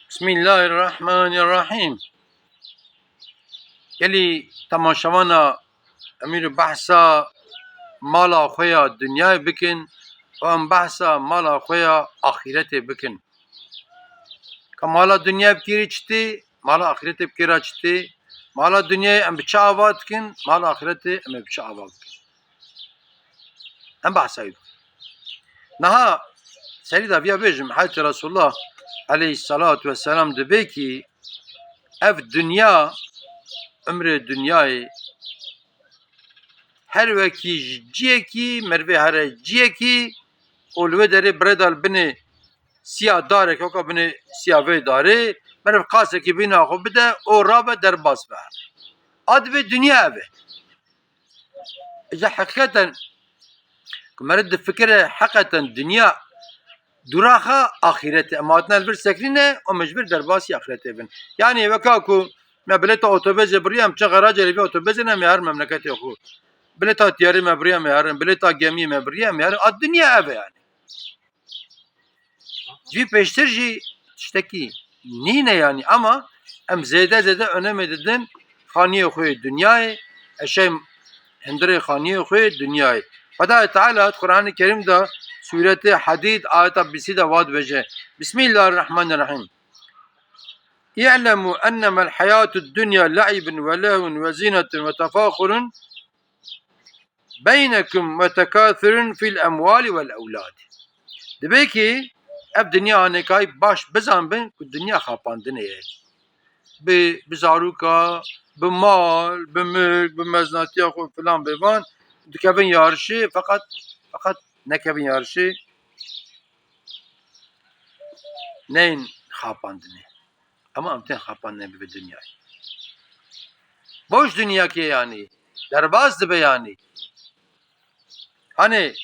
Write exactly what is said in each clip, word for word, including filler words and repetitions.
Bismillahirrahmanirrahim. Gelî temaşevana em îro behsa mala xwe ya dinyayê bikin û em behsa mala xwe ya axîretê bikin. Ka mala dinyayê bi kê re çi tê, mala axîretê bi kê re çi tê? Mala dinyayê em bi çi ava dikin, mala axîretê em ê bi çi ava bikin? Em behsa wî bikin. Niha serî de viya bêjim, Hezretî Resulullah aleyhissalatu vesselam dibê ki ev dinya, umrê dinyayê, her wekî ji ciyekî, merivê here ciyekî û li wê derê birêda li binê siya darek, weka binê siya vê darê, meriv qasekî bîna xwe bide û rabe derbas be. A dibê dinya ev e. Îca heqîqeten ku meriv difikire heqeten dinya dûraxa axîretê, em hatine li vir sekinîne û me ji vir derbasî axîretê bin. Yanî weka ku me bilêta otobêsê biriya, em çi xerace li vê otobêsê ne, me herin memleketê xwe. Bilêta tiyarê me biriya, me herin. Bilêta gemiyê me biriya, me herin. A dinya ev e yanî. Vî pêştir jî tiştekî nîne yanî, ama em zêde zêde önemê didin xaniyê xwe yê dinyayê, eşey hundirê xaniyê xwe yê dinyayê. Xwedayê Teala di Qur'anê Kerîm de, Sûretê Hadîd, ayeta bîsî de wa dibêje, Bismillahirrahmanirrahim. اعلموا أنما الحياة الدنيا لعب ولهو وزينة وتفاخر بينكم وتكاثر في الأموال والأولاد. Dibê ki ev dinya hanekayî baş bizanbin ku dinya xapandinê ye. Bi, bi zaroka, bi mal, bi milk, bi meznatiya xwe filan bêvan dikevin yarişê, feqet, feqet nekevin yarişê, neyên xapandinê. Ama em tên xapandinê bi vê dinyayê. Boş dinyakê yanî. Derbas dibe yanî. Hani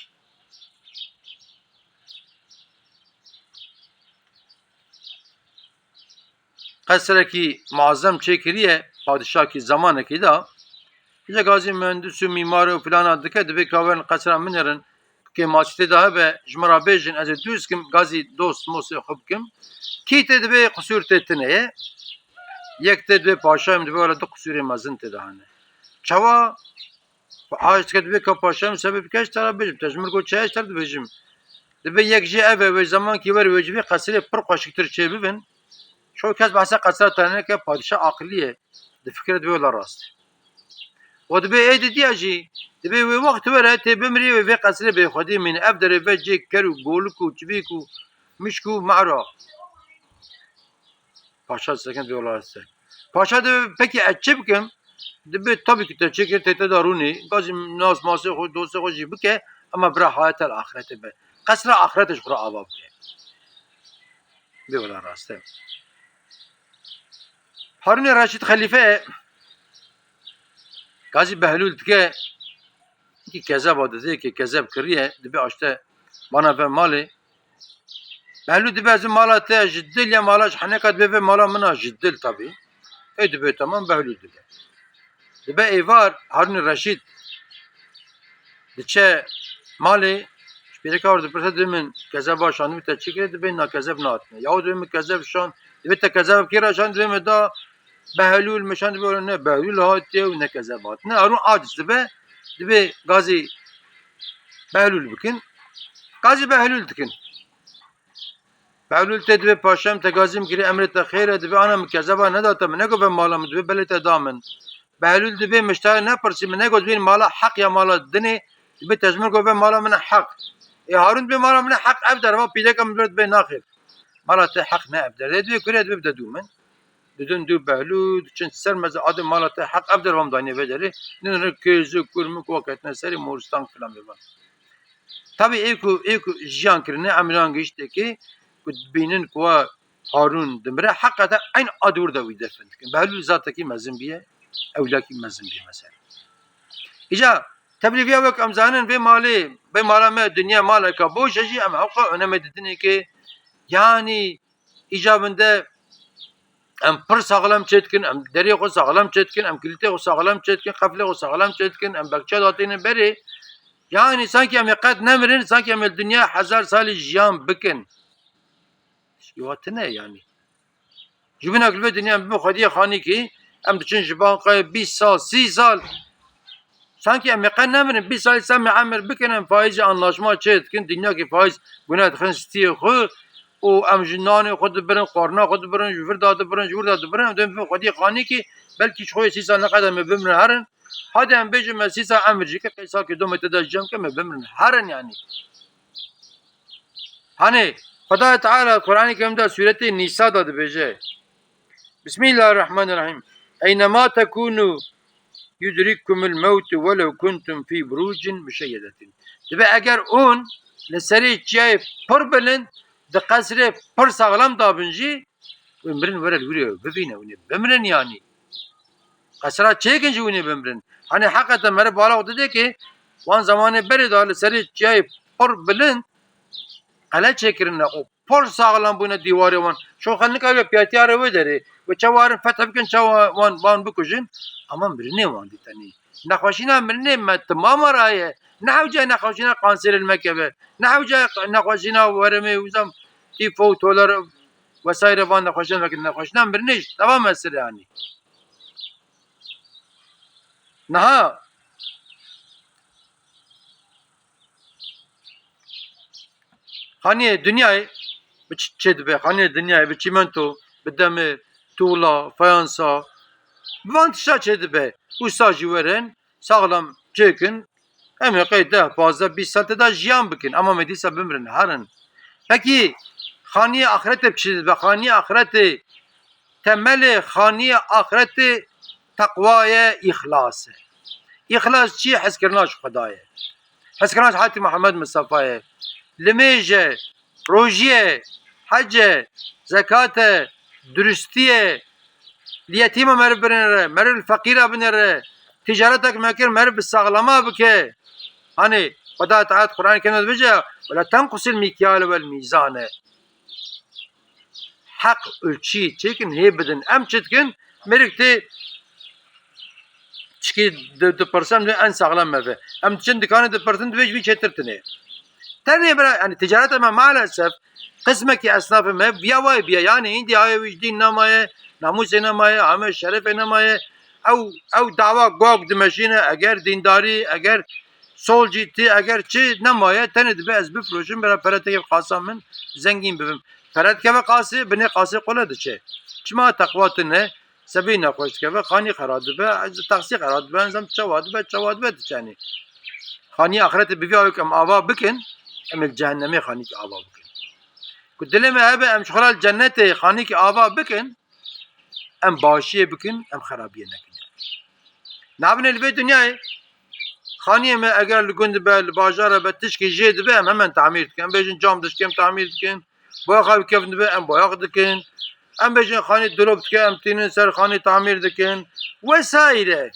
qesrekî muazzem çêkiriye padişakî zamanekî de. Îca gazî mühendis û mîmar û filana dike, dibê ka werin qesra min herin, kêmasî tê de hebe, ji min re bêjin, ez ê dûz kim, gazî dost mostê xwe bikim. Kî tê dibê qisûr tê tune ye. Yek tê dibê paşa, em dibê wele du qisûrê mezin tê de hene. Çawa? Xwe aciz dike, dibê ka paşa min sebeb bike, ez te re bêjim. Te ji min got çi, ez te re dibêjim. Dibê yek jê ev e, wê zemankî were wê civî qesirê pir xweşiktir çê bibin. Çoğu kes behsa qesra te neke, padişah aqilî ye. Difikire dibê wela rast e. Û dibê ê didiya jî, dibê wê wext were tê bimirî, wê vê qesirê bêxwedî mîne. Ev derê ve cê ker û golik û çivîk û mişk û mehra. Paşa sekin dibê wela rast e. Paşa dibê pekî ez çi bikim? Dibê tabî ku te çêkir tê te de rûnê. Gazî nas masê xwe, dostê xwe jî bike, ama bira hayata li axirete be. Qesra axirete ji xwe re ava bike. Bê wela rast e. Harûnê Reşîd Xelîfe gazî Behlûl dike, ki kezeba dide, ki kezeb kiriye, dibê aşte bana ve malê. Behlûl dibê ez mala te ji dil ya mala ji heneka dibê ve mala min a ji dil tabî. Ê dibê tamam Behlûl dibe. Dibe êvar Harûnê Reşîd diçe malê, ji pêreka were dipirse, dibê min kezeba şandin te çi kiriye, dibê na kezeb nehatine. Yahu dibê min kezeb şand, dibê te kezeb kê re şand, dibê min da Behlûl, min şand, dibê ne Behlûl hatiye û ne kezeb hatine. Harûn aciz dibe, dibê gazî Behlûl bikin. Gazî Behlûl dikin. Behlûl tê dibê paşa min, te gazî min kiriye, emrê te xêr e, dibê ana min kezeba neda te, min negot ve mala min, dibê belê te da min. Behlûl dibê min ji te nepirsî, min negot vê mala heq ya mala dinê, dibê te ji min got ve mala min e heq. Ê Harûn dibê mala min e heq, ev derva pîleka min dibê naxêr. Mala te heq ne ev derê, dibê kure dibê bide dû min. Didin dû Behlûl, diçin ser meze, adê mala te heq, ev derva min daniye vê derê. Nin re kêz û kurmik wa ketine serê moristan filan bêvan. Tabî ê ku, ê ku jiyan kirine, em jiyan gihiştekê ku dibînin ku wa Harûn dimire, heqeten eyn a dûr de wî defin dikin. Behlûl zatekî mezin bîye, ewlakî mezin bîye mesela. Îca tevlî viya wek em zanin vê malê, vê mala me dinya maleka boş e jî em hewqa önemê didinê ke yanî îca binde em pir saxlem çêdikin, em derê xwe saxlem çêdikin, em kilîtê xwe saxlem çêdikin, qeflê xwe saxlem çêdikin, em bekçe datînin berê. Yanî sankî em ê qet nemirin, sankî em ê li dinya hezar salî jiyan bikin. Tiştî wa tune ye yanî. Ji bîna ku li vê dinya em bibin xwediyê xanîkî, em diçin ji banqayê bîst sal, sî sal. Sankî em ê qe nemirin, bîst salî ser me emir bikin, em faîzê anlaşma çê dikin, dinya ki faîz gune dixin stiyê xwe û em ji nanê xwe dibirin, xwarina xwe dibirin, ji vir de dibirin, ji wir de dibirin, em dê bibin xwediyê xanîkî, belkî ji xwe yê sî sal neqede me bimirin herin. Hadi em bêjin me sî sal emir jî ke, qey salkê do me tê de jem ke me bimirin herin yanî. Hani Xwedayê Teala Qur'anê Kerim de sûretê Nîsa de dibêje, Bismillahirrahmanirrahim. Eynema tekûnû yudrikkumul mewtu welew kuntum fî burûcin muşeyyedetin. Dibe eger hûn li serê çiyayê pir bilind di qesrê pir saxlem dabin jî, wê mirin were li wir ê bibîne, hûn ê bimirin yanî. Qesra çêkin jî hûn ê bimirin. Hani heqeten meriv bala xwe dide ki wan zemanê berê de li serê çiyayê pir bilind qele çêkirine û pir saxlem bûne dîwarê wan. Şo xelk nikaribe piyatiya re wê derê. Wê çawa herin feth bikin, çawa wan, wan bikujin. Ama mirinê wan dî tenê. Nexweşîna mirinê me timama raye. Ne hewce nexweşîna kanserê li me keve. Ne hewce nexweşîna weremê, wizam, tîfo û toler vesaire van nexweşîna me keve. Nexweşîna mirinê ji teva me sirê anî. Niha Xaniyê dinyayê bi çi çê dibe? Xaniyê dinyayê bi çîmento, bi demir, tuğla, fayansa, bi van tişta çê dibe. Wisa jî werin, saxlem çêkin. Em ê qey deh, pazdeh, bîst sal tê de jiyan bikin. Ama em ê dîsa bimirin, herin. Pekî xaniyê axretê bi çi dibe? Xaniyê axretê, temelê xaniyê axretê teqwa ye, îxlas e. Îxlas çi ye? Hezkirina ji Xweda ye. Hezkirina ji Hazretî Muhammed Mistefa ye. Limêj e, rojî ye, hec e, zekat e, durustî ye. Li yetîma meriv binêre, meriv li feqîra binêre. Ticaretek me kir, meriv bi saxlama bike. Hani Xweda Teala Qur'an-ê Kerim de dibêje, "Ve la tenqusil mikyale vel mîzane." Heq ölçî çêkin, hê bidin. Em çi dikin? Mêrik tê çikî di, dipirsin, em dibê en saxlem me ve. Em diçin dikanê dipirsin, dibê ji vî çêtir tune. Tenê bira, yani ticareta me maalesef qismekî esnafê me viya wayê biya. Yani hîndî hayê wî ji dîn nemaye, namûsê nemaye, hame şerefê nemaye. Ew, ew dawa gog dimeşîne, eger dîndarî, eger solcî tê, eger çi nemaye, tenê dibe ez bifroşim, bira pere têkeve qasa min, zengîn bibim. Pere dikeve qasê, binê qasê qole diçe. Çima teqwa tune, sebî nexweş dikeve, xanî xera dibe, taksî xera dibe, nizam çawa dibe, çawa dibe diçenê. Xanî axretê bi vî awêk em ava bikin, em ê li cehennemê xanîk ava bikin. Ku dilê me hebe em ji xwe re li cennetê xanîk ava bikin, em başiyê bikin, em xerabiyê nekin. Nabine li vê dinyayê xaniyê me eger li gund be, li bajar be, tişkî jê dibe, em hemen tamîr dikin. Em bêjin cam dişkê em tamîr dikin, boyaxa wî kevn dibe, em boyax dikin. Em bêjin xanî dilop dike, em tînin ser xanî tamîr dikin. Wesaîre.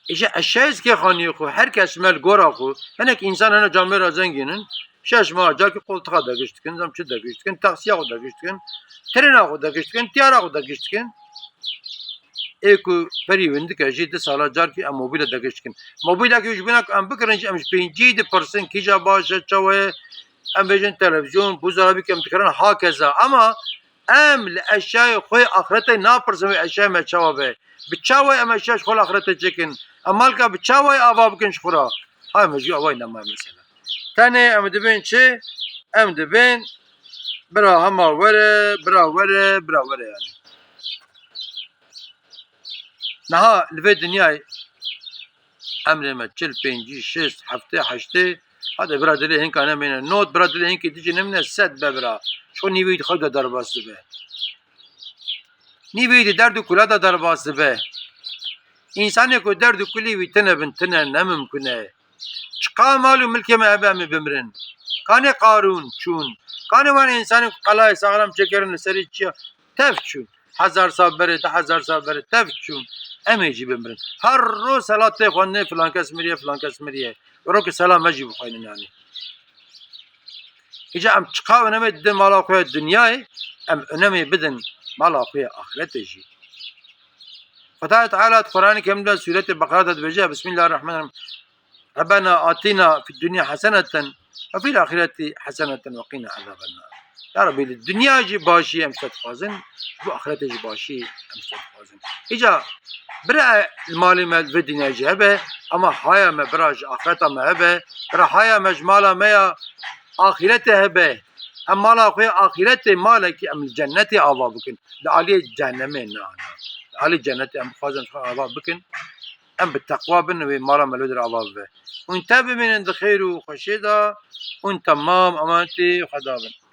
Îşte eşyayê zikê xaniyê xwe, her kes me li gora xwe, hinek însan hene camêra zengîn in, şeş meha carkî qoltixa degiş dikin, zam çi degiş dikin, taksiya xwe degiş dikin, trêna xwe degiş dikin, tiyara xwe degiş dikin. Ê ku perî windike jî du sala carkî em mobîle degiş dikin. Mobîlekî ji bîna ku em bikirin jî em ji pêncî dipirsin kîja baş e, çawa ye, em bêjin televîzyon, buzdolabî ku em dikirin hakeza. Ama em li eşyayê xwe axretê napirsin wê eşyayê me çawa be. Bi çawa em eşya ji xwe li axretê çêkin? Em malka bi çawa ava bikin ji xwe re? Hay me jî awayî nemaye mesela. Tenê em dibên çi? Em dibên bira hema were, bira were, bira were yani. Niha li vê dinyayê emrê me çil, pêncî, şêst, heftê, heştê, hadi bira dilê hinka nemêne. Not bira dilê hinkê dijî nemîne, sed be bira. Ço nîvê wî di xew de derbas dibe. Nîvê wî di derd û kula de derbas dibe. Însanê ku derd û kulî wî tine bin, tine, ne mimkun e. Çiqa mal û milkê me hebe em ê bimirin. Kanê Qarûn çûn. Kanê wan însanên ku qelayê saxlem çêkirin li serî çiya, tev çûn. Hezar sal berê, du hezar sal berê tev çûn. Em ê jî bimirin. Her roj selat tê xwendinê filan kes miriye, filan kes miriye. Rokê sela me jî bixweynin yanî. Îca em çiqa önemê didin mala xwe ya dinyayê, em önemê bidin mala xwe ya axretê jî. Xwedayê Teala di Qur'anê Kerim de sûretê Beqera de dibêje, Bismillahirrahmanirrahim. Rabbena atina fid dunya haseneten ve fil ahireti haseneten ve qina azabennar. Ya Rebî, li dinya jî başî em ji te dixwazin, ji bo axiretê jî başî em ji te dixwazin. Îca bira li malê me vê dinya jî hebe, ama haya me bira ji axireta me hebe, bira haya me ji mala me ya axîretê hebe. Em mala xwe ya axîretê malekî em li cennetê ava bikin. Li aliyê cehennemê na, na. Li aliyê cennetê em bixwazin xwe ava bikin. Em bi teqwa bin, wê mala me li wir ava bibe. Hûn te bimînin di xêr û xweşiyê de, hûn temam emanetê Xweda bin.